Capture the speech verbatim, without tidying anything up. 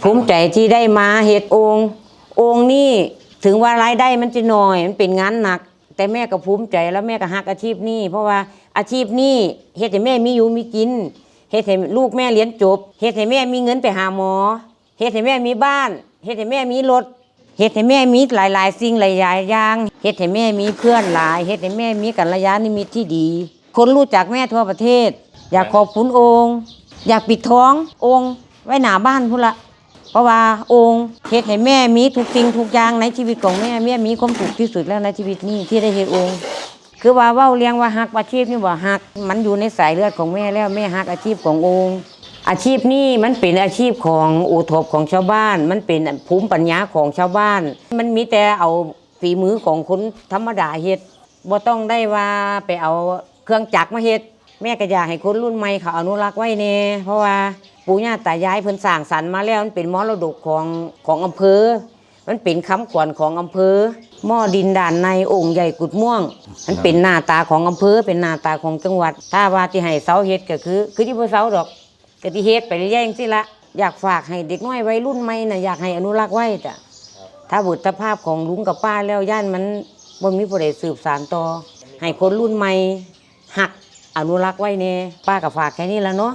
ภูมิใจที่ได้มาเฮ็ดโอ่ง โอ่งนี่ ถึงว่ารายได้มันจะน้อย มันเป็นงานหนัก แต่แม่ก็ภูมิใจ แล้วแม่ก็ฮักอาชีพนี้ เพราะว่าอาชีพนี้เฮ็ดให้แม่มีอยู่มีกิน เฮ็ดให้ลูกแม่เรียนจบ เฮ็ดให้แม่มีเงินไปหาหมอ เฮ็ดให้แม่มีบ้าน เฮ็ดให้แม่มีรถ เฮ็ดให้แม่มีหลายๆ สิ่งหลายๆ อย่าง เฮ็ดให้แม่มีเพื่อนหลาย เฮ็ดให้แม่มีกัลยาณมิตรที่ดี คนรู้จักแม่ทั่วประเทศ อยากขอบคุณโอ่ง อยากปิดทองโอ่งไว้หน้าบ้านพุ้นละ เพราะว่าโอ่งเฮ็ดให้แม่มีทุกสิ่งทุกอย่างในชีวิตของแม่ แม่มีความสุขที่สุดแล้วในชีวิตนี้ที่ได้เฮ็ดโอ่ง คือว่าเว้าเรื่องว่าฮักอาชีพนี่บ่ ฮัก มันอยู่ในสายเลือดของแม่แล้ว แม่ฮักอาชีพของโอ่ง อาชีพนี้มันเป็นอาชีพของโอท็อปของชาวบ้าน มันเป็นภูมิปัญญาของชาวบ้าน มันมีแต่เอาฝีมือของคนธรรมดาเฮ็ด บ่ต้องได้ว่าไปเอาเครื่องจักรมาเฮ็ด แม่ก็อยากให้คนรุ่นใหม่เขาอนุรักษ์ไว้แน่ เพราะว่าปู่ย่าตายายเพิ่นสร้างสรรค์มาแล้ว มันเป็นมรดกของของอำเภอ มันเป็นคำขวัญของอำเภอ หม้อดินด่านใน โอ่งใหญ่กุดม่วง มันเป็นหน้าตาของอำเภอ เป็นหน้าตาของจังหวัด ถ้าว่าสิให้เซาเฮ็ดก็คือ คือสิบ่เซาดอก ก็สิเฮ็ดไปเรื่อยๆจั่งซี้ละ อยากฝากให้เด็กน้อยวัยรุ่นใหม่น่ะ อยากให้อนุรักษ์ไว้จ้ะ ถ้าหมดสภาพของลุงกับป้าแล้ว ย่านมันบ่มีผู้ใดสืบสานต่อ ให้คนรุ่นใหม่ฮักอนุรักษ์ไว้แน่ ป้าก็ฝากแค่นี้ละเนาะ